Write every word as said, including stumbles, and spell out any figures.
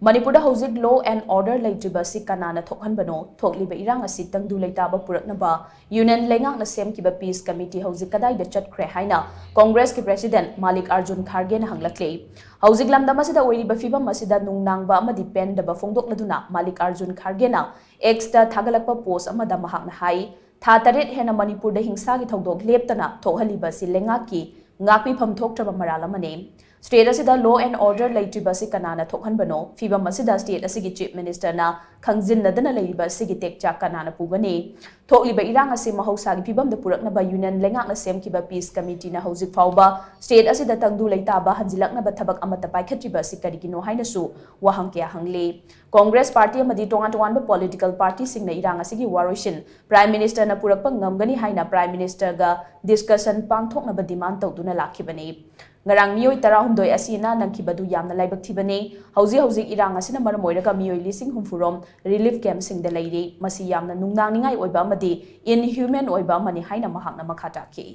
ꯃꯅꯤꯄꯨꯔꯗ ꯍꯧꯖꯤꯛ law and order ꯂꯩꯇ꯭ꯔꯤꯕ ꯑꯁꯤ ꯀꯅꯥꯅ ꯊꯣꯛꯍꯟꯕꯅꯣ? ꯊꯣꯛꯂꯤꯕ ꯏꯔꯥꯡ ꯑꯁꯤ ꯇꯪꯗꯨ ꯂꯩꯇꯥꯕ ꯄꯨꯔꯛꯅꯕ ꯌꯨꯅꯤꯌꯟ ꯂꯩꯉꯥꯛꯅ ꯁꯦꯝꯈꯤꯕ peace committee ꯍꯧꯖꯤꯛ ꯀꯗꯥꯏꯗ ꯆꯠꯈ꯭ꯔꯦ ꯍꯥꯏꯅ ꯀꯣꯡꯒ꯭ꯔꯦꯁꯀꯤ president ꯃꯥꯂꯤꯛ ꯑꯥꯔꯖꯨꯟ ꯈꯥꯔꯒꯦꯅ ꯍꯪꯂꯛꯂꯤ꯫ ꯍꯧꯖꯤꯛ ꯂꯝꯗꯝ ꯑꯁꯤꯗ ꯑꯣꯏꯔꯤꯕ ꯐꯤꯕꯝ ꯑꯁꯤꯗ ꯅꯨꯡꯅꯥꯡꯕ ꯑꯃꯗꯤ ꯄꯦꯟꯗꯕ ꯐꯣꯡꯗꯣꯛꯂꯗꯨꯅ ꯃꯥꯂꯤꯛ ꯑꯥꯔꯖꯨꯟ ꯈꯥꯔꯒꯦꯅ X ꯇ ꯊꯥꯒꯠꯂꯛꯄ post ꯑꯃꯗ ꯃꯍꯥꯛꯅ ꯍꯥꯏ, ꯊꯥ ꯇꯔꯦꯠ ꯍꯦꯟꯅ ꯃꯅꯤꯄꯨꯔꯗ ꯍꯤꯡꯁꯥꯒꯤ ꯊꯧꯗꯣꯛ ꯂꯦꯞꯇꯅ ꯊꯣꯛꯍꯜꯂꯤꯕ ꯑꯁꯤ ꯂꯩꯉꯥꯛꯀꯤ ꯉꯥꯛꯄꯤꯐꯝ ꯊꯣꯛꯇ꯭ꯔꯕ ꯃꯔꯥꯜ ꯑꯃꯅꯤ꯫ State ꯑꯁꯤꯗ law and order ꯂꯩꯇ꯭ꯔꯤꯕ ꯑꯁꯤ ꯀꯅꯥꯅ ꯊꯣꯛꯍꯟꯕꯅꯣ? ꯐꯤꯕꯝ ꯑꯁꯤꯗ state ꯑꯁꯤꯒꯤ chief minister ꯅ ꯈꯪꯖꯤꯟꯅꯗꯅ ꯂꯩꯔꯤꯕ ꯑꯁꯤꯒꯤ ꯇꯦꯛꯆꯥꯛ ꯀꯅꯥꯅ ꯄꯨꯒꯅꯤ? ꯊꯣꯛꯂꯤꯕ ꯏꯔꯥꯡ ꯑꯁꯤ ꯃꯍꯧꯁꯥꯒꯤ ꯐꯤꯕꯝꯗ ꯄꯨꯔꯛꯅꯕ ꯌꯨꯅꯤꯌꯟ ꯂꯩꯉꯥꯛꯅ ꯁꯦꯝꯈꯤꯕ peace committee ꯅ ꯍꯧꯖꯤꯛ ꯐꯥꯎꯕ state ꯑꯁꯤꯗ ꯇꯪꯗꯨ ꯂꯩꯇꯥꯕ ꯍꯟꯖꯤꯜꯂꯛꯅꯕ ꯊꯕꯛ ꯑꯃꯠꯇ ꯄꯥꯏꯈꯠꯇ꯭ꯔꯤꯕ ꯑꯁꯤ ꯀꯔꯤꯒꯤꯅꯣ ꯍꯥꯏꯅꯁꯨ ꯋꯥꯍꯪ ꯀꯌꯥ ꯍꯪꯂꯤ꯫ ꯀꯣꯡꯒ꯭ꯔꯦꯁ party ꯑꯃꯗꯤ ꯇꯣꯉꯥꯟ ꯇꯣꯉꯥꯟꯕ political party ꯁꯤꯡꯅ ꯏꯔꯥꯡ ꯑꯁꯤꯒꯤ ꯋꯥꯔꯣꯏꯁꯤꯟ Prime Minister ꯅ ꯄꯨꯔꯛꯄ ꯉꯝꯒꯅꯤ ꯍꯥꯏꯅ Prime Minister ꯒ discussion ꯄꯥꯡꯊꯣꯛꯅꯕ demand ꯇꯧꯗꯨꯅ ꯂꯥꯛꯈꯤꯕꯅꯤ꯫ ꯉꯔꯥꯡ ꯃꯤꯑꯣꯏ ꯇꯔꯥꯍꯨꯝꯗꯣꯏ ꯑꯁꯤꯅ ꯅꯪꯈꯤꯕꯗꯨ ꯌꯥꯝꯅ ꯂꯥꯏꯕꯛ ꯊꯤꯕꯅꯤ꯫ ꯍꯧꯖꯤꯛ ꯍꯧꯖꯤꯛ ꯏꯔꯥꯡ ꯑꯁꯤꯅ ꯃꯔꯝ ꯑꯣꯏꯔꯒ ꯃꯤꯑꯣꯏ ꯂꯤꯁꯤꯡ ꯍꯨꯝꯐꯨ ꯔꯣꯝ relief camp ꯁꯤꯡꯗ ꯂꯩꯔꯤ꯫ ꯃꯁꯤ ꯌꯥꯝꯅ ꯅꯨꯡꯅꯥꯡꯅꯤꯡꯉꯥꯏ ꯑꯣꯏꯕ ꯑꯃꯗꯤ inhuman ꯑꯣꯏꯕ ꯑꯃꯅꯤ ꯍꯥꯏꯅ ꯃꯍꯥꯛꯅ ꯃꯈꯥ ꯇꯥꯈꯤ꯫